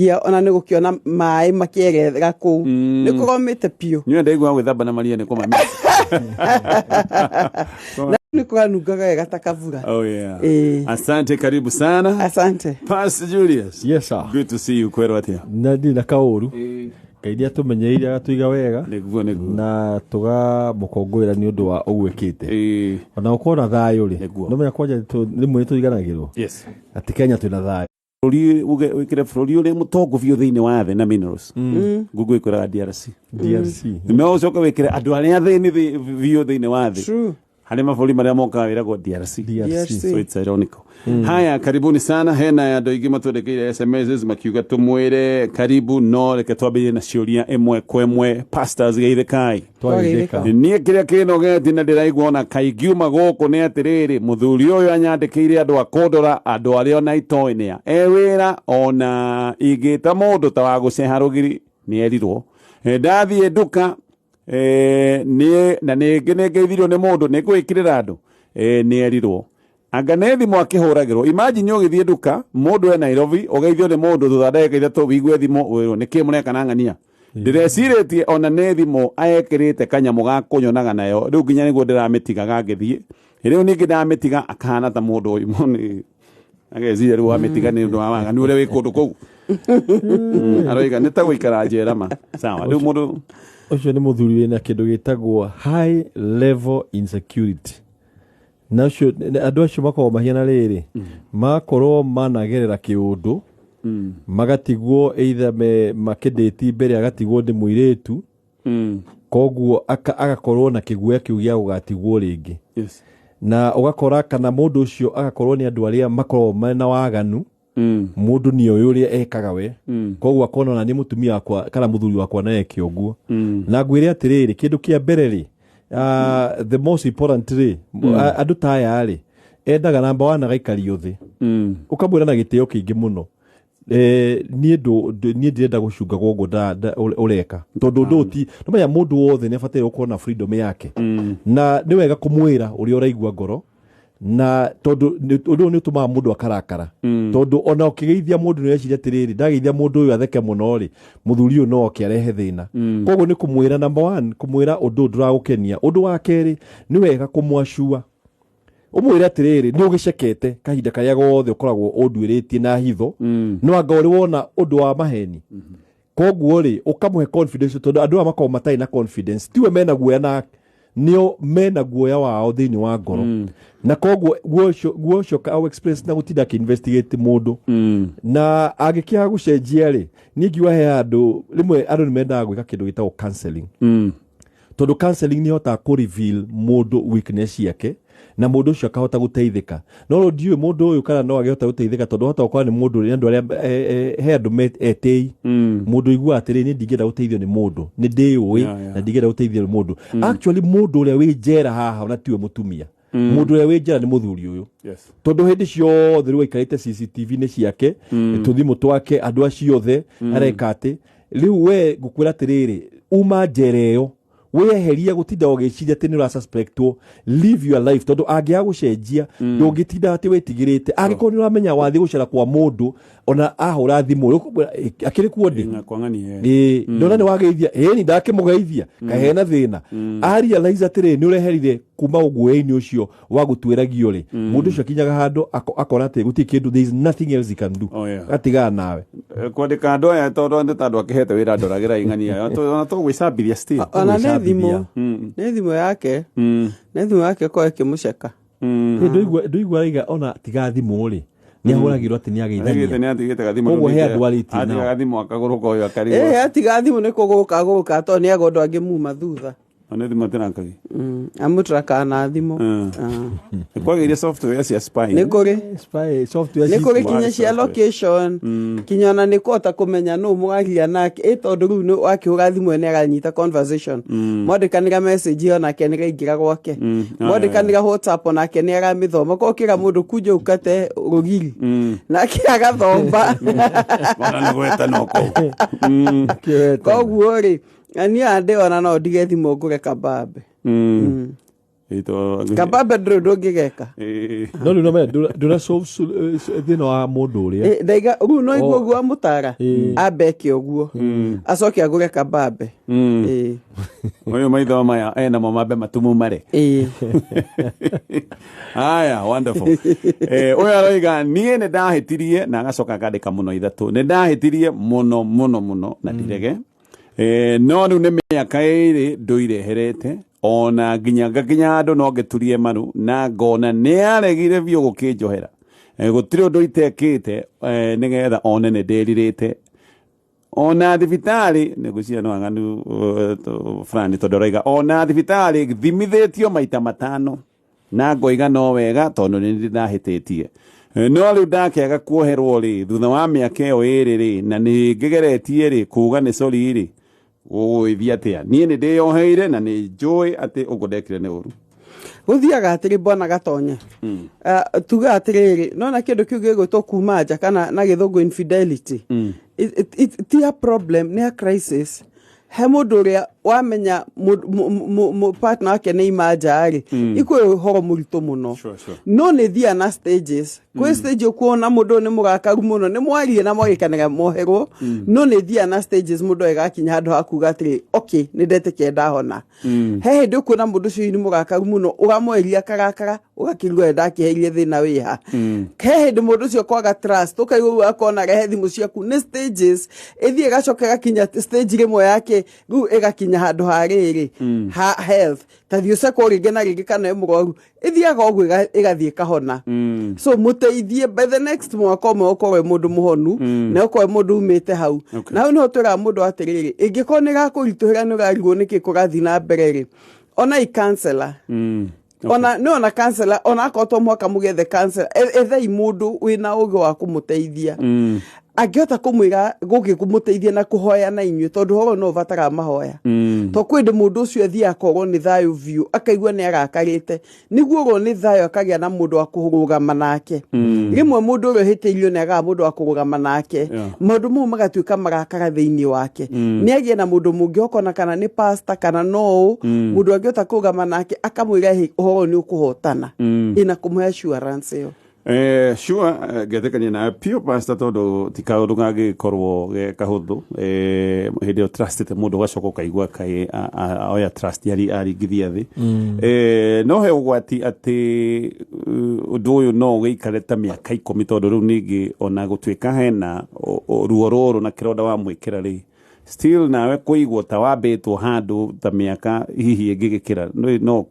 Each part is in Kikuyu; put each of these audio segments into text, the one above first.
Gia ona nĩ gũkĩona maĩ makĩerethera kũu nĩ kũromĩte biũ. Nyue ndaigua gwĩthamba na maria nĩ kũmamia. Na nĩ kũranungaga wega ta kabura. Oh yeah. Eh. Asante, karibu sana. Asante. Pastor Julius. Yes, sir. Good to see you kwero atia. Na ndirĩ na kaũru. Ngai nĩ atũmenyeire agatũiga wega. Nĩguo nĩguo. Na tũgamũkũngũĩra nĩ ũndũ wa ũguo ĩkĩte. Ona gũkorwo na thayũ rĩ. Nĩguo. No menya kwanja rĩmwe nĩ tũriganagĩrwo. Yes. Atĩ Kenya twĩna thayũ. Bũrũri uge wĩkĩre bũrũri ũrĩa mũtongu biũ thĩinĩ wa thĩ na minerals. Google ĩkwĩraga DRC. DRC. No ũcoke wĩkĩre andũ arĩa athĩni biũ thĩinĩ wa thĩ. True. Harĩ mabũrũri marĩa mokaga wĩragwo DRC. DRC. So it's ironical. Haya, karibuni sana. Hena andũ aingĩ matwandĩkĩire SMS makiuga tũmwĩre karibu, no reke twambĩrĩrie na ciũria ĩmwe kwa ĩmwe. Pastors geithĩkai. Twageithĩka. Niĩ kĩrĩa kĩnogeti na ndĩraigua ona kaingiuma gũkũ nĩ atĩrĩrĩ, mũthuri ũyũ anyandĩkĩire andũ a kũndora, andũ arĩa ona itoĩ nĩa e wĩra, ona ingĩta mũndũ ta wa gũceha rũgiri nĩ erirwo. Ndathiĩ nduka na nĩngĩ nĩngeithirio nĩ mũndũ nĩ ngwĩkĩrĩra andũ nĩ erirwo. Anga nĩ thimũ akĩhũragĩrwo. Imagine ũgĩthiĩ nduka mũndũ e Nairobi ũgeithio nĩ mũndũ thutha wa ndagĩka 3 wĩigue thimũ wĩrwo nĩkĩ mũreka na ng'ania. Ndĩrecirĩtie ona nĩ thimũ ekĩrĩte kanyamũ ga kũnyonaga nayo rĩu nginya nĩguo ndĩramĩtigaga ngĩthiĩ. Rĩu ningĩ ndamĩtiga akahana ta mũndũ ũyũ nĩ ageciria rĩu wamĩtiga nĩ ũndũ wa waganu ũrĩa wĩ kũndũ kũu. Aroiga nĩ ta gũikara njera ma. Sawa, rĩu mũndũ ũcio nĩ mũthuri wĩna kĩndũ gĩtagwo high level insecurity. Na ũcio andũ acio makoragwo mahiana rĩrĩ, makorwo managerera kĩũndũ, magatigwo either me makĩndĩti mbere agatigwo nĩ mũirĩtu, koguo agakorwo na kĩguoya kĩu gĩa gũgatigwo rĩngĩ. Yes. Na ũgakora kana mũndũ ũcio agakorwo nĩ andũ arĩa makoragwo mena waganu, mũndũ nĩ oĩ ũrĩa ekaga we, koguo akona ona nĩ mũtumia wakwa kana mũthuri wakwa na eke ũguo. Na ngwĩre atĩrĩrĩ, kĩndũ kĩa mbere rĩ, the most important rĩ, andũ ta aya rĩ, endaga namba one agaikario thĩ, ũkamwĩra na gĩtĩo kĩingĩ mũno, niĩ niĩ ndirenda gũcunga gũkũ ũreka, tondũ ũndũ ũyũ ti nĩmenya mũndũ wothe nĩ abataire gũkorwo na freedom yake, na nĩ wega kũmwĩra ũrĩa ũraigua ngoro, na tondũ ũndũ ũyũ nĩ ũtũmaga mũndũ akarakara, tondũ ona ũkĩgeithia mũndũ nĩ ũreciria atĩrĩrĩ, ndageithia mũndũ ũyũ atheke mũno rĩ, mũthuri ũyũ no oke arehe thĩna. Koguo nĩ kũmwĩra number one, kũmwĩra ũndũ ũyũ ndũragũkenia. Ũndũ wa kerĩ, nĩ wega kũmwacua, ũmwĩre atĩrĩrĩ, nĩ ũgĩcekete kahinda karĩa gothe ũkoragwo ũnduĩrĩtie na hitho, no anga ũrĩ wona ũndũ wa maheni. Koguo rĩ, ũkamũhe confidence, tondũ andũ aya makoragwo matarĩ na confidence, tiwe mena guoya na nĩo mena guoya wao thĩinĩ wa ngoro, na koguo guoya ũcio au express na gũtinda akĩ-investigate mũndũ. Na angĩkĩaga gũcenjia rĩ, niĩ ngiuga he andũ rĩmwe andũ nĩ mendaga gwĩka kĩndũ gĩtagwo counseling, tondũ counseling nĩ ĩhotaga kũ reveal mũndũ weakness ciake na mũndũ ũcio akahota gũteithĩka. No rĩu ndiũĩ mũndũ ũyũ kana no agĩhota gũteithĩka, tondũ hota gũkorwo nĩ mũndũ nĩ andũ arĩa he andũ etĩi, mũndũ ũiguaga atĩrĩ, niĩ ndingĩenda gũteithio nĩ mũndũ, nĩ ndĩũĩ, na ndingĩenda gũteithio nĩ mũndũ. Actually mũndũ ũrĩa wĩ njera haha ona tiwe mũtumia, mũndũ ũrĩa wĩ njera nĩ mũthuri ũyũ. Yes. Tondũ hĩndĩ ciothe rĩu aikarĩte CCTV-inĩ ciake, tũthimũ twake, andũ acio othe areka atĩ rĩu we ngũkwĩra atĩrĩrĩ, uma njera ĩyo, wĩyeherie gũtinda ũgĩciria atĩ nĩ ũrasuspectwo, live your life, tondũ angĩaga gũcenjia ndũngĩtinda atĩ wĩtigĩrĩte. Angĩkorwo nĩ ũramenya wathiĩ gũcera kwa mũndũ ona ahũra thimũ ũkũmwĩra, akĩrĩ kuo ndĩ Ĩng'a kwa ng'ania. Ĩĩ, ndona nĩ wageithia, ĩĩ ni ndakĩmũgeithia kaĩ hena thĩna. A realize atĩrĩ, nĩ ũreherire kuma ũguoya-inĩ ũcio wa gũtuĩragio rĩ, mũndũ ũcio akinyaga handũ akona atĩ gũtirĩ kĩndũ, there is nothing else he can do. Oh, yeah. Atigana nawe. Kwandĩka andũ aya tondũ nĩ ta andũ akĩhete wĩra ndoragĩra ing'ania ona tũgwĩcambithia still. Ona nĩ Gwĩcambithia. thimũ, nĩ thimũ yake, nĩ thimũ yake korwo ĩkĩmũceka. Ndũigua araiga ona tiga thimũ rĩ, nĩ ahũragĩrwo atĩ nĩ Atigĩte ageithania. nĩ atigĩte gathimũ. Koguo he andũ arĩtie nao. Atiga gathimũ akagũrũka ũyũ akarigwo. Ĩĩ, atiga thimũ nĩ kũgũka gũka, tondũ nĩ aga ũndũ angĩmuma thutha. Ona thimũ atirakagia. Amũtrakaga na thimũ. Nĩ kwagĩire software cia spy. Nĩ kũrĩ. Spy software Nĩ kũrĩ citu. kinya cia location, kinya ona nĩ kũhota kũmenya nũ mũragia nake, ĩ tondũ rĩu nĩ wakĩhũra thimũ nĩ aranyita conversation, mwandĩkanĩra message onake nĩ raingĩra gwake, mwandĩkanĩra WhatsApp onake nĩ aramĩthoma, korwo kĩra mũndũ kunja ũkate rũgiri nake agathomba. Ona nĩ gwetana kũu. Kĩweta. Koguo rĩ, niĩ andĩ ona no ndige thimũ ngũre kabambe. Kabambe ndũrĩ ũndũ ũngĩgeka. No rĩu nomenya ndũra solve thĩna wa mũndũ ũrĩa. Ndaiga rĩu no igua ũguo amũtara ambe eke ũguo acoke agũre kabambe. Ũyũ maitho maya enamo mambe matumumare. Aya, wonderful. Ũyũ aroiga niĩ nĩ ndahĩtirie, na agacoka akandĩka mũno ithatũ, nĩ ndahĩtirie mũno mũno mũno na ndirege. No rĩu nĩ mĩaka 2 ndũire herete, ona nginya ngakinya handũ no ngĩturie maru na ngona nĩ aregire biũ gũkĩnjohera. Gũtirĩ ũndũ itekĩte, nĩgetha one nĩ ndĩrirĩte. Ona thibitarĩ nĩ ngwĩciria no aganu fulani, tondũ aroiga ona thibitarĩ thimithĩtio maita 5 na ngoiga no wega tondũ nĩ ndahĩtĩtie. No rĩu ndakĩaga kuoherwo rĩ thutha wa mĩaka ĩyo 2 rĩ, na nĩ ngĩgeretie rĩ kuga nĩ sorry rĩ, gũgũgĩthiĩ atĩa? Niĩ nĩ ndĩyoheire na nĩ njũĩ atĩ ũguo ndekire nĩ ũru. Gũthiaga atĩrĩ bwana Gatonye. Tuga atĩrĩrĩ, nona kĩndũ kĩu gĩgwĩtwo kuma nja kana na gĩthũngũ infidelity. Ti a problem, nĩ a crisis. He mũndũ ũrĩa wamenya partner wake nĩ ima nja rĩ, ikwĩ ũhoro mũritũ mũno. Sure. No nĩ thiaga na stages. Kwĩ stage ũkuona mũndũ ũyũ nĩ mũrakaru mũno, nĩ mwarie na mwagĩkanĩra moherwo, no nĩ thiaga na stages mũndũ agĩgakinya handũ ha kuga atĩrĩ, okay, nĩ ndetĩkia ndahona. He hĩndĩ ũkuona mũndũ ũcio nĩ mũrakaru mũno, ũramweria karakara, ũgakĩrigwo we ndakĩheirie thĩna wĩha. He hĩndĩ mũndũ ũcio kwaga trust, ũkaigua ũguo akona rehe thimũ ciaku, nĩ stages. Ĩthiĩ ĩgacoka ĩgakinya stage rĩmwe yake, rĩu ĩgakinya handũ ha rĩrĩ, ha health. Ta thiĩ ũcekwo rĩngĩ na rĩngĩ kana wĩ mũrwaru, ĩthiaga ũguo ĩgathiĩ ĩkahona. So mũteithie by the next mwaka ũmwe ũkorwo wĩ mũndũ mũhonu, na ũkorwo wĩ mũndũ umĩte hau. Na hau nĩho twĩraga mũndũ atĩrĩrĩ, ĩngĩkorwo nĩ ĩgakũritũhĩra nĩ ũrarigwo nĩkĩ kũrathiĩ na mbere rĩ, ona i counselor. Ona nĩ ona counselor, ona akorwo to mũhaka mũgethe counselor, ethai mũndũ wĩna ũgĩ wa kũmũteithia. Angĩhota kũmwĩra gũkĩ kũmũteithia na kũhoya na inyuĩ, tondũ ũhoro no ũbataraga mahoya. To kwĩ hĩndĩ mũndũ ũcio athiĩ akorwo nĩ thayũ biũ, akaigua nĩ arakarĩte, nĩguo orwo nĩ thayũ akagĩa na mũndũ wa kũrũgama nake. Rĩmwe mũndũ ũrĩa ũhĩtĩirio nĩ agaga mũndũ wa kũrũgama nake. Maũndũ mau magatuĩka marakara thĩinĩ wake. Nĩ agĩe na mũndũ mũngĩ okona kana nĩ pastor kana no ũ, mũndũ angĩhota kũrũgama nake akamwĩra hĩ, ũhoro ũyũ nĩ ũkũhotana. Ĩna kũmũhe assurance ĩyo. Sure, ngetĩkania nawe biũ pastor, tondũ ti kaũndũ kangĩkorwo ge kahũthũ. Hĩndĩ ĩyo trustĩte mũndũ ũgacoka ũkaigua kaĩ oya trust aringithia thĩ. No he ũgwati atĩ ũndũ ũyũ no ũgĩikare ta mĩaka 10, tondũ rĩu ningĩ ona gũtuĩka hena ruo rũrũ na kĩronda wamwĩkĩra rĩ, still nawe kũigwo ta wambĩtwo handũ ta mĩaka hihi ĩngĩgĩkĩra, no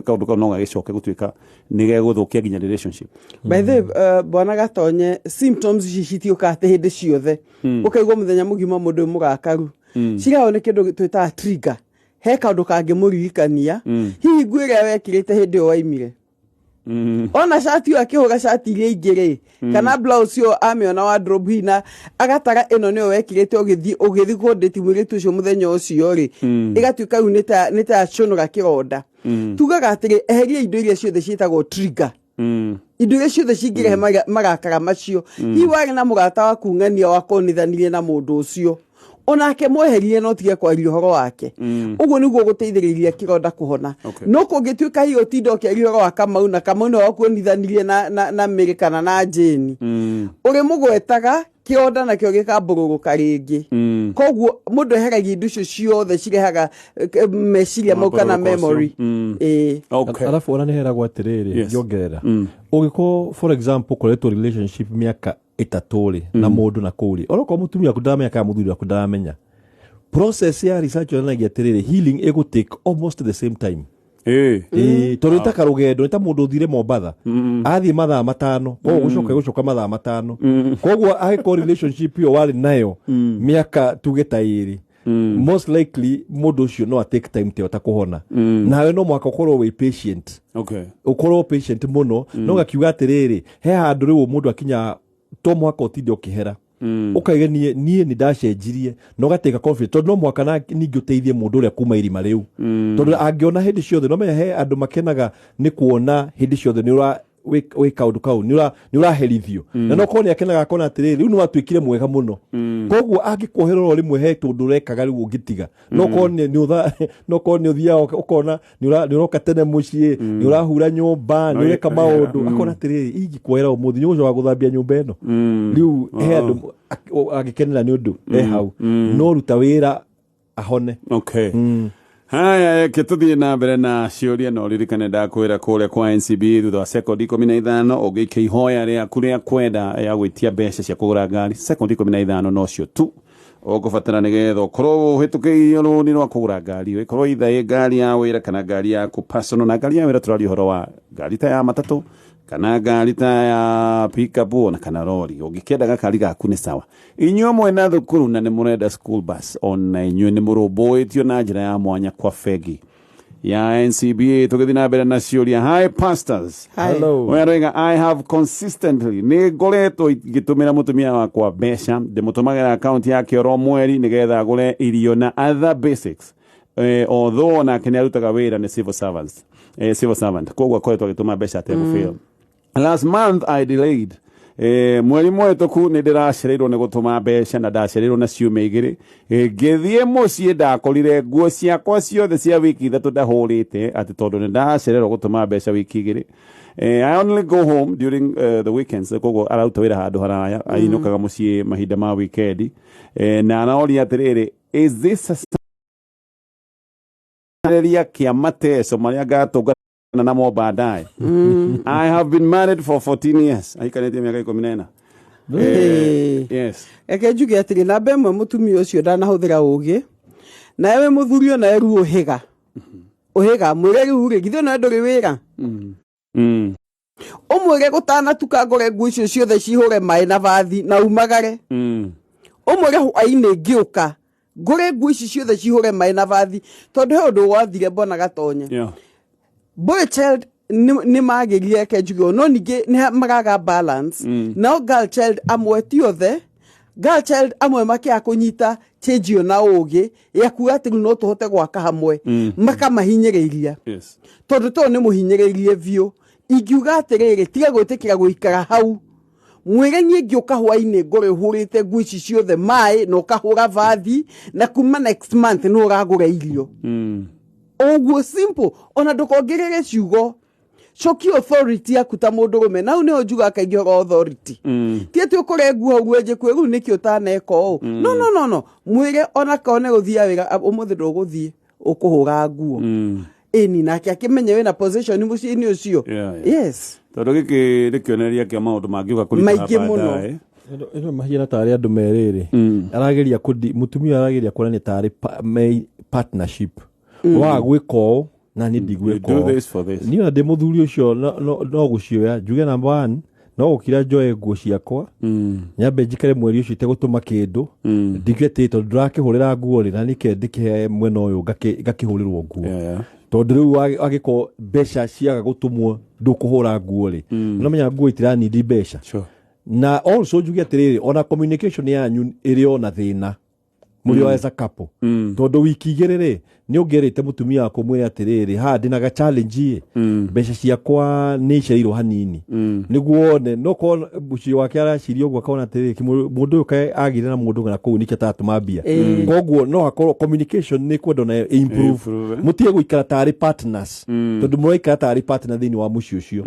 kaũndũ kau no gagĩcoke gũtuĩka nĩ gegũthũkia nginya relationship. By the way, bwana Gatonye, symptoms ici citiũkaga atĩ hĩndĩ ciothe. Ũkaigua mũthenya mũgima mũndũ wĩ mũrakaru. Ciraheo nĩ kĩndũ twĩtaga trigger. He kaũndũ kangĩmũririkania. Hihi nguo ĩrĩa wekĩrĩte hĩndĩ ĩyo waimire. Ona cati ĩyo akĩhũra cati iria ingĩ rĩ, kana blouse ĩyo amĩona wardrobe hihi na agatara ĩno nĩyo wekĩrĩte ũgĩthiĩ kũndĩti mũirĩtu ũcio mũthenya ũcio rĩ, ĩgatuĩka rĩu nĩ ta yacũnũra kĩronda. Tugaga atĩrĩ, eheria indo iria ciothe ciĩtagwo trigger. Indo iria ciothe cingĩrehe marakara macio. Hihi warĩ na mũrata waku ng'ania wakonithanirie na mũndũ ũcio, onake mweherie no tige kwaria ũhoro wake. Ũguo nĩguo gũteithĩrĩria kĩronda kũhona. No kũngĩtuĩka hihi ũtinda ũkĩaria ũhoro wa Kamau na Kamau nĩwe wakuonithanirie na Mary kana na Jane, ũrĩmũgwetaga kĩronda nakĩo gĩkambũrũrũka rĩngĩ. Koguo mũndũ eheragia indo icio ciothe cirehaga meciria mau kana Mambũrũrũko ũcio. memory. Alafu ona nĩ heragwo atĩrĩrĩ, ngĩongerera, ũngĩkorwo for example ũkoretwo relationship mĩaka 3 rĩ, na mũndũ na kũu rĩ, onokorwo mũtumia waku ndaramenya kana mũthuri waku ndaramenya, process ya research yonanagia atĩrĩrĩ, healing ĩgũ take almost the same time. Tondũ nĩ ta karũgendo, nĩ ta mũndũ ũthire Mombatha, athiĩ mathaa 5, koguo gũcoka gũcoka mathaa 5. Koguo angĩkorwo relationship ĩyo warĩ nayo mĩaka tuge ta 2, most likely mũndũ ũcio no take time ta ĩyo ta kũhona. Nawe no mũhaka ũkorwo wĩ patient. Ũkorwo patient mũno, no gakiuga atĩrĩrĩ, he handũ rĩu mũndũ akinya to mũhaka ũtinde ũkĩhera. Ũkaiga niĩ nĩ ndacenjirie, na ũgatĩka confidence, tondũ no mũhaka na ningĩ ũteithie mũndũ ũrĩa kuma irima rĩu. Tondũ angĩona hĩndĩ ciothe, no menya he andũ makenaga nĩ kuona hĩndĩ ciothe nĩ ũra Wĩ kaũndũ kau nĩ ũraherithio, na no korwo nĩ akenaga akona atĩrĩrĩ, rĩu nĩ watuĩkire mwega mũno. Koguo angĩkuoherera o rĩmwe he tũndũ ũrekaga rĩu ũngĩtiga, no korwo no korwo nĩ ũthiaga ũkona nĩ ũroka tene mũciĩ, nĩ ũrahura nyũmba, nĩ ũreka maũndũ, akona atĩrĩrĩ, ingĩkuohera ũmũthĩ nĩ ũgũcoka gũthambia nyũmba ĩno. Rĩu he andũ agĩkenera nĩ ũndũ e hau, no ruta wĩra ahone. Okay, haya, reke tũthiĩ na mbere na ciũria. No ririkane ndakwĩra kũrĩa kwa NCB thutha wa sekondi 15 ũngĩikia ihoya rĩaku rĩa kwenda ya gwĩtia mbeca cia kũgũra ngari, sekondi 15 nocio tu ũkũbatara nĩgetha ũkorwo ũhĩtũkĩirio rũni rwa kũgũra ngari ĩyo, ĩkorwo itha ĩ ngari ya wĩra kana ngari yaku personal. Na ngari ya wĩra tũraria ũhoro wa ngari ta ya matatũ kana ngari ta ya pickup ona kana rori. Ũngĩkĩenda gakari gaku nĩ sawa. Inyuĩ mwena thukuru na nĩ mũrenda school bus, ona inyuĩ nĩ mũrũmbũĩtio na njĩra ya mwanya kwa bengi ya NCBA. Tũgĩthiĩ na mbere na ciũria. Hi pastors. Hi. Hello. Oya roiga, I have consistently, nĩ ngoretwo ngĩtũmĩra mũtumia wakwa mbeca, ndĩmũtũmagĩra akaunti yake oro mweri nĩgetha agũre irio na other basics, although nake nĩ arutaga wĩra, nĩ civil servants, civil servant, koguo akoretwo agĩtũma mbeca ategũfail. Last month I delayed. Mweri mũhĩtũku nĩ ndĩracereirwo nĩ gũtũma mbeca na ndacereirwo na ciumia 2. Ngĩthiĩ mũciĩ ndakorire nguo ciakwa ciothe cia wiki 3 ndahũrĩte, atĩ tondũ nĩ ndacererwo gũtũma mbeca wiki 2. I only go home during the weekends, koguo araruta wĩra handũ haraya, ainũkaga mũciĩ mahinda ma weekend. Na aroria atĩrĩrĩ, is this a kĩonereria kĩa mateco marĩa ngatũngana namo baadaye? I have been married for 14 years, aikarĩtie mĩaka 14. Yes. Reke njuge atĩrĩ, namba ĩmwe, mũtumia ũcio ndanahũthĩra ũgĩ, nawe wĩ mũthuri ona rĩu ũhĩga ũhĩga, mwĩre rĩu rĩ, githĩ onawe ndũrĩ wĩra? Ũmwĩre gũtanatuka ngore nguo icio ciothe cihũre maĩ na bathi na umagare. Ũmwĩre hwainĩ ngĩũka ngũre nguo ici ciothe cihũre maĩ na bathi, tondũ he ũndũ wathire mbona gatonya. Boy child nĩ magĩrire, reke njuge ũũ, no ningĩ nĩ maraga balance. Nao girl child amwe, ti othe, girl child amwe makĩaga kũnyita change ĩyo na ũgĩ ya kuga atĩ rĩu no tũhote gwaka hamwe, makamahinyĩrĩria. Tondũ to nĩ mũhinyĩrĩrie biũ, ingiuga atĩrĩrĩ, tiga gwĩtĩkĩra gũikara hau. Mwĩre niĩ ngĩũka hwainĩ ngore ũhũrĩte nguo ici ciothe maĩ na ũkahũra bathi, na kuma next month nĩ ũragũra irio. Ũguo simple, ona ndũkongerere ciugo. Cokia authority yaku ta mũndũrũme. Na hau nĩho njugaga kaingĩ ũhoro wa authority. Ti atĩ ũkũre nguo hau wenje kwĩ rĩu nĩkĩ ũtaneka ũũ. No, no, no, no, mwĩre ona korwo nĩ gũthiĩ wĩra, ũmũthĩ ndũgũthiĩ, ũkũhũra nguo. Ĩni nake akĩmenye wĩna position mũciĩ-inĩ ũcio. Yes. Tondũ gĩkĩ nĩ kĩonereria kĩa maũndũ mangĩũka kũritũha Maingĩ mũno. baadaye. Ĩno mahiana tarĩ andũ merĩrĩ arageria kũdi mũtumia arageria kuonania tarĩ me partnership, waga gwĩka ũũ na niĩ ndigwĩka You do ũũ. this for this. Niĩ ona ndĩ mũthuri ũcio no gũcioya njuge number one, no gũkira njoe nguo ciakwa, nyambe njikare mweri ũcio itegũtũma kĩndũ, ndige atĩ tondũ ndũrakĩhũrĩra nguo rĩ, na nĩke ndĩkĩhe mwena ũyũ ngakĩhũrĩrwo nguo. Tondũ rĩu angĩkorwo mbeca ciaga gũtũmwo ndũkũhũra nguo rĩ, ũramenya nguo itiranindi mbeca. Na also njuge atĩrĩrĩ, ona communication yanyu ĩrĩ ona thĩna mũrĩ o as a couple, tondũ wiki 2 rĩ, nĩ ũngĩerĩte mũtumia waku mwĩre atĩrĩrĩ, haha ndĩna ga challenge ĩ, mbeca ciakwa nĩ icereirwo hanini, nĩguo wone no korwo mũciĩ wake araciria ũguo akona atĩrĩrĩ, mũndũ ũyũ kaĩ agire na mũndũ na kũu nĩkĩo atatũma mbia. Koguo no akorwo communication nĩ kwenda ona improve. Improve, eh? Mũtige gũikara tarĩ partners, tondũ mũraikara tarĩ partner thĩinĩ wa mũciĩ ũcio.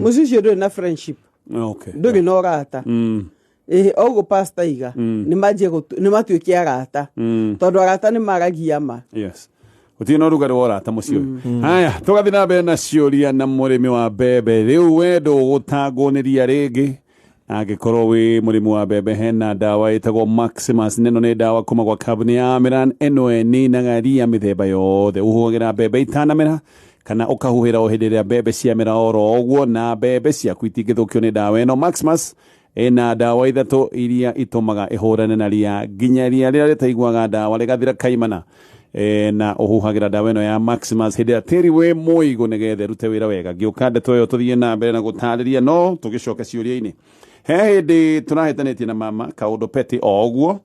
Mũciĩ ũcio ndũrĩ na friendship. Ndũrĩ na ũrata. Ĩhĩ, oguo pastor iga nĩ manjie nĩ matuĩke arata, tondũ arata nĩ maragia ma. Yes, gũtirĩ na ũrugarĩ wa ũrata mũciĩ ũyũ. Haya, tũgathiĩ na mbere na ciũria. Na mũrĩmi wa mbembe, rĩu we ndũgũtangwo nĩ ria rĩngĩ. Angĩkorwo wĩ mũrĩmi wa mbembe, hena ndawa ĩtagwo Maximus. Nĩno nĩ ndawa kuma gwa kambuni ya Amiran. Ĩno ĩninaga ria mĩthemba yothe. Ũhuhagĩra mbembe itanamera kana ũkahuhĩra o hĩndĩ ĩrĩa mbembe ciamera oro ũguo, na mbembe ciaku itingĩthũkio nĩ ndawa ĩno. Maximus ĩna ndawa ithatũ iria itũmaga ĩhũrane na ria nginya ria rĩrĩa rĩtaiguaga ndawa rĩgathira kaimana. Na ũhuhagĩra ndawa ĩno ya Maximus hĩndĩ ĩrĩa tĩri wĩ mũigũ nĩgetha ĩrute wĩra wega. Ngĩũka ndeto ĩyo tũthiĩ na mbere na gũtarĩria, no tũgĩcoke ciũria-inĩ. He hĩndĩ tũrahĩtanĩtie na mama kaũndũ peti o ũguo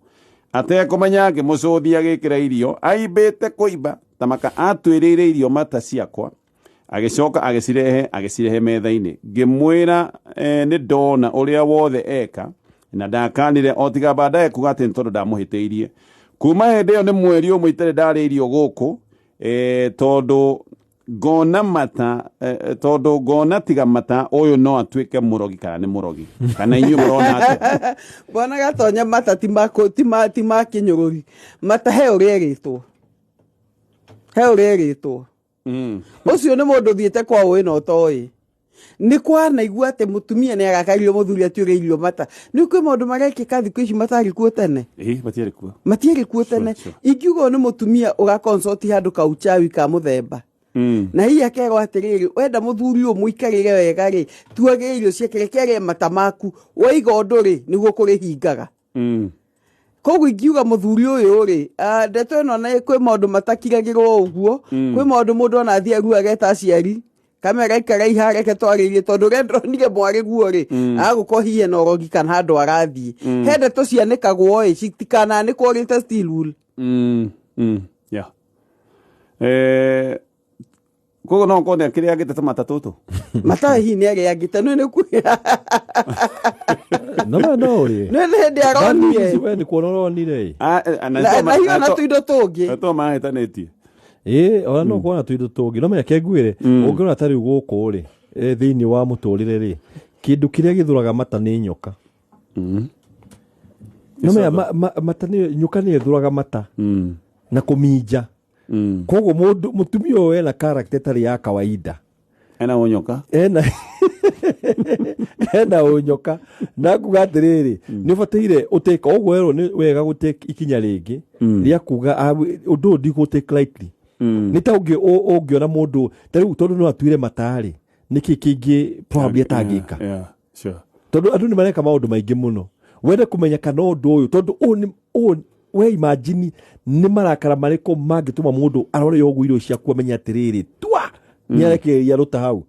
atekũmenya, ngĩmũcũthia agĩkĩra irio aimbĩte kũimba tamaka, atuĩrĩire irio mata ciakwa. Agĩcoka agĩcirehe metha-inĩ. Ngĩmwĩra nĩ ndona ũrĩa wothe eka na ndakanire o tiga baadaye kuga atĩ nĩ tondũ ndamũhĩtĩirie. Kuma hĩndĩ ĩyo nĩ mweri ũmwe itarĩ ndarĩa irio gũkũ, tondũ ngona mata, tondũ ngona tiga mata ũyũ no atuĩke mũrogi kana nĩ mũrogi. Kana inyuĩ mũrona atĩa? Mbona gatonya mata ti ma kĩnyũrũri. Mata he ũrĩa ĩrĩtwo. He ũrĩa ĩrĩtwo. Ũcio nĩ mũndũ ũthiĩte kwa ũĩ na ũtoĩ. Nĩ kwanaigua atĩ mũtumia nĩ arakairio mũthuri atuĩre irio mata. Nĩ kwĩ maũndũ marekĩka thikũ ici matarĩ kuo tene. Ĩĩ, matiarĩ kuo. Matiarĩ kuo tene. Ingiuga ũyũ nĩ mũtumia ũgakonsoti handũ kauchawi ka mũthemba. Na hihi akerwo atĩrĩrĩ, wenda mũthuri ũyũ mũikarĩre wega rĩ, tuagĩre irio ciake, reke arĩe mata maku, waiga ũndũ rĩ, nĩguo kũrĩhingaga. Koguo ingiuga mũthuri ũyũ rĩ, ndeto ĩno nĩ kwĩ maũndũ matakiragĩrwo ũguo, kwĩ maũndũ mũndũ ona athiĩ aruga ageta aciari, kamera ikaraiha reke twarĩrie, tondũ ũrĩa ndĩronire mwarĩ guo rĩ, agũkorwo hihi ena ũrogi kana handũ arathiĩ. He ndeto cianĩkagwo ĩ, citikananĩkwo rĩte steel wool. Yeah. Koguo no ũkorwo nĩ akĩrĩangĩte ta mata tũtũ. Mata hihi nĩ arĩangĩte, nĩ nĩ No, no, no, rĩ. Nĩ nĩ hĩndĩ aronire. We nĩ kuona ũronire ĩ. Na hihi ona tũindo tũngĩ. Na to mahĩtanĩtie. Ĩ, ona no kuona tũindo tũngĩ. No menya ke ngwĩre, ũngĩrora ta rĩu gũkũ rĩ, thĩinĩ wa mũtũrĩre rĩ, kĩndũ kĩrĩa gĩthũraga mata nĩ nyoka. No menya mata nĩ nyoka nĩ ĩthũraga mata. Na kũminja. Koguo mũndũ mũtumia ũyũ ena character ĩtarĩ ya kawaida. Ena ũnyoka. Ena ũnyoka. Na nguga atĩrĩrĩ, nĩ ũbataire ũtake ũguo werwo nĩ wega gũtake ikinya rĩngĩ rĩa kuga, ũndũ ũyũ ndigũtake lightly. Nĩ ta ũngĩona mũndũ ta rĩu tondũ no atuire matarĩ, nĩkĩ kĩngĩ probably atangĩka. Yeah, sure. Tondũ andũ nĩ mareka maũndũ maingĩ mũno. Wende kũmenya kana ũndũ ũyũ, tondũ ũyũ nĩ, ũyũ we imagine nĩ marakara marĩkũ mangĩtũma mũndũ arore ũguo irio ciaku amenye atĩrĩrĩ, tua, nĩ arekereria rũta hau.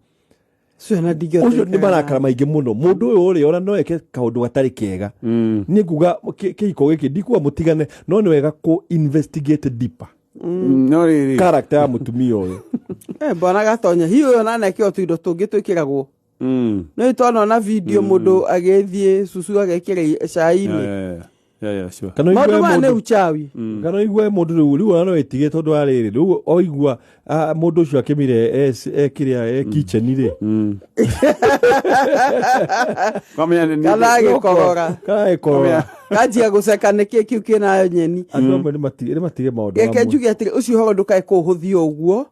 Ciana ndingĩhota Ũcio nĩ gũikara marakara maingĩ mũno. Mũndũ ũyũ ũrĩ ona no eke kaũndũ gatarĩ kega. Niĩ nguga kĩhiko gĩkĩ ndikuga mũtigane, no nĩ wega kũ investigate deeper. No rĩrĩ. Character ya mũtumia ũyũ. Mbona gatonya hihi ũyũ ona anekĩrwo tũindo tũngĩ twĩkĩragwo. Nĩ twanona video mũndũ agĩthiĩ cucu agekĩra cai-inĩ. Yeah, sure. Kana ũigue Maũndũ maya nĩ mũndũ uchawi. Kana ũigue mũndũ rĩu ona no ĩtige tondũ wa rĩrĩ, rĩu oigua, mũndũ ũcio akĩmire, kĩrĩa, kitchen rĩ. Kamenya nĩ Kana agĩkorora. Kana agĩkorora. Kanjia gũceka nĩkĩ kĩu kĩna nyeni. Andũ amwe nĩ matige maũndũ Reke mamwe. njuge atĩrĩ, ũcio ũhoro ndũkae kũũhũthia ũguo.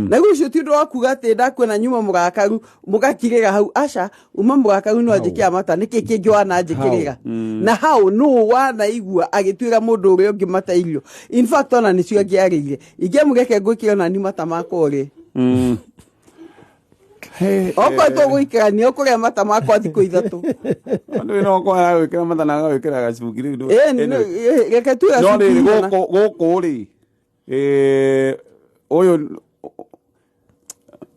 Na rĩu ũcio ti ũndũ wa kuga atĩ ndakuona nyuma mũrakaru, mũgakirĩra hau. Aca, uma mũrakaru no anjĩkĩra mata, nĩkĩ kĩngĩ wananjĩkĩrĩra? Na hau nũ wanaigua agĩtuĩra mũndũ ũrĩa ũngĩ mata irio. In fact, ona nĩcio angĩarĩire. Ingĩamũreke ngwĩkĩre ona ni mata makwa ũrĩe. Hey, Okorwo tũgũikarania, ũkũrĩa mata makwa thikũ ithatũ. Andũ no kwa aragwĩkĩra mata na agagwĩkĩra gacuki rĩu. Ĩ, reke tuge No rĩrĩ, gacuki igana. gũkũ rĩ, ũyũ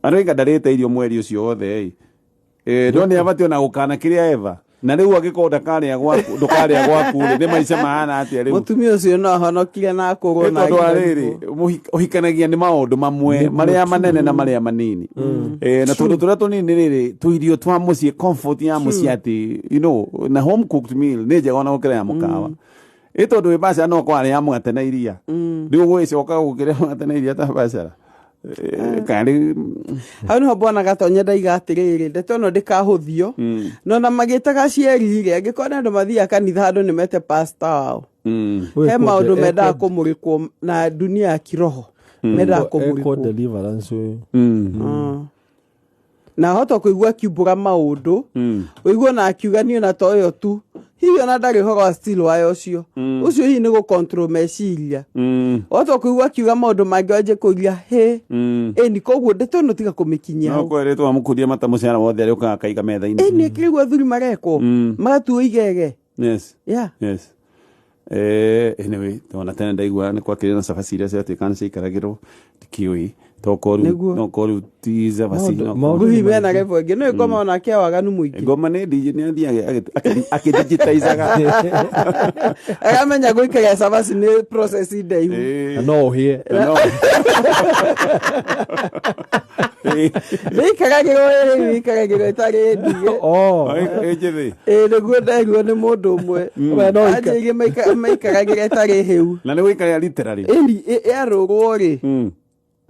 aroiga ndarĩte irio mweri ũcio wothe ĩ. No nĩ abatiĩ ona gũkana kĩrĩa Eva. Na rĩu angĩkorwo ndakarĩa gwaku, ndũkarĩa gwaku rĩ, nĩ maica mahana atĩa rĩu? Mũtumia ũcio no ahonokire na akũrwo Nĩ na tondũ wa agĩthiĩ rĩrĩ, kuo. ũhikanagia nĩ maũndũ mamwe, marĩa manene na marĩa manini. Na tũndũ tũrĩa tũnini rĩrĩ, tũirio twa mũciĩ, comfort ya mũciĩ atĩ, na home cooked meal nĩ njega ona gũkĩra ya mũkawa. Ĩ tondũ wĩ bachelor no kwarĩa mũgate na iria. Rĩu ũgũgĩcoka gũkĩrĩa mũgate na iria ta bachelor. Kana rĩu Hau nĩho mbona gatonya ndaiga atĩrĩrĩ, ndeto ĩno ndĩkahũthio. No na magĩtaga aciari rĩ, angĩkorwo nĩ andũ mathiaga kanitha handũ nĩ mete pastor wao. He maũndũ mendaga kũmũrĩkwo na dunia ya kiroho. Mendaga kũmũrĩkwo. Deliverance ũyũ. Na hota kũigua akiumbũra maũndũ. Ũigue ona akiuga niĩ ona to ĩyo tu. Hihi ona ndarĩ ũhoro wa steel wire ũcio. Ũcio hihi nĩ gũ-control meciria. Hota kũigua akiuga maũndũ mangĩ wanjie kũria, hĩ. Ĩni, koguo ndeto ĩno tiga kũmĩkinyia No hau. kwerĩtwo amũkurie mata mũcara wothe arĩa ũkaga akaiga metha-inĩ. Ĩni, ĩkĩrĩguo athuri marekwo. Magatuo igege. Yes. Yeah. Yes. Anyway, ona tene ndaigua nĩ kwakĩrĩ na cabaci iria ciatuĩkaga nĩ ciaikaragĩrwo, ndikĩũĩ. Nĩguo. Tokorwo rĩu ti cabaci, Maũndũ- no maũndũ Ngũhi nĩ mena maingĩ. level ĩngĩ. Nĩ ngoma onake waganu mũingĩ. Ngoma nĩ DJ, nĩ athiaga akĩdigitizaga. Aramenya gũikaria cabaci nĩ process ndaihu. Na no ũhĩe. No. Ndĩikaragĩrwo ĩrĩ ikaragĩrwo ĩtarĩ ndige. Oh. Ĩ njĩthĩ. Ĩ nĩguo nderirwo nĩ mũndũ ũmwe. We no ika- Anjĩrire maikaragĩra ĩtarĩ hĩu. Na nĩ gũikarĩra literally. Ĩni yarũrwo rĩ,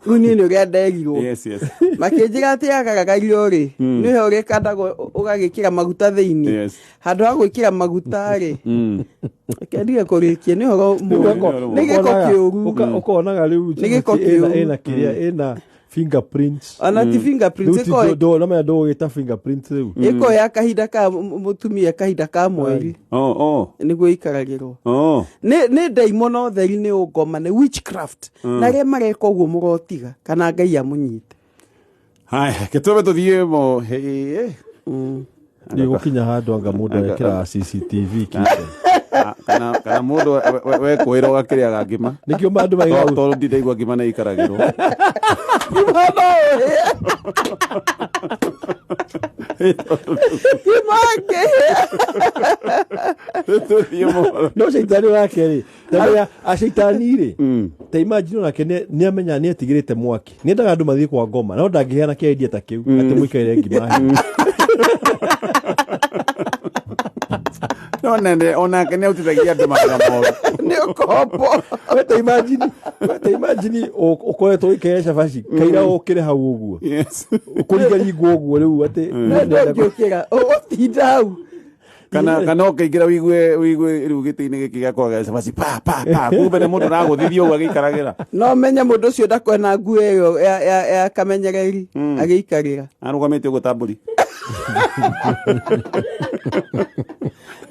rĩu niĩ nĩ ũrĩa nderirwo. Yes, yes. Makĩnjĩra atĩ yagaragario rĩ, nĩho ũrĩkandagwo ũgagĩkĩra maguta thĩinĩ. Yes. Handũ ha gwĩkĩra maguta rĩ, reke ndige kũrĩkia nĩ ũhoro mũũru. Ũko- Nĩ gĩko kĩũru. Ũkonaga rĩu Nĩ gĩko chapati ĩna kĩũru. ĩna kĩrĩa ĩna fingerprints. Ona ti fingerprints Rĩu ti ĩko namenya ndũgũgĩta fingerprints rĩu. ĩko ya kahinda ka mũtumia kahinda ka mweri Oh, oh. nĩguo ĩikaragĩrwo. Oh. Nĩ ndaimono theri nĩ ũngoma nĩ witchcraft na arĩa mareka ũguo mũrotiga kana Ngai amũnyite. Haya, gĩtũme tũthiĩ mo. Hey. Nĩ gũkinya handũ anga mũndũ agekĩra CCTV kitchen. Kana mũndũ wekwĩra ũgakĩrĩaga ngima. Nĩkĩo andũ maigaga Tondũ ndindaigua ngima nĩ ikaragĩrwo. Ngima no ũhĩe. Ngima ngĩhĩa. Tũthiĩ mohoro. No caitani wake rĩ tamenya acaitani rĩ ta imagine onake nĩ amenya nĩ etigĩrĩte mwaki nĩ endaga andũ mathiĩ kwa ngoma no ndangĩheana kĩendia ta kĩu atĩ mũikarĩre ngima hĩu. No nende onake nĩ autithagia andũ mawĩra moru. Nĩ ũkombo. We ta imagine we ta imagine ũkoretwo ũikarĩre cabaci kaira ũkĩre hau ũguo Yes. ũkũringaringwo ũguo rĩu atĩ Na ndũngĩũkĩra ũgũtinda hau. Kana ũkĩingĩra wigue rĩu gĩtĩ-inĩ gĩkĩ gĩakwa gĩa cabaci pa pa pa kumbe nĩ mũndũ ũragũthithia ũguo agĩikaragĩra. No menye mũndũ ũcio ndakwena nguo ĩyo ya kamenyereri agĩikarĩra. Arũgamĩte ũguo ta mbũri.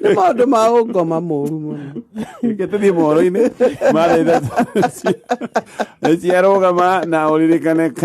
Nĩ maũndũ ma ũngoma moru mũno. Reke tũthiĩ mohoro-inĩ ma thaa 3 nĩ ciarũgama na ũririkane.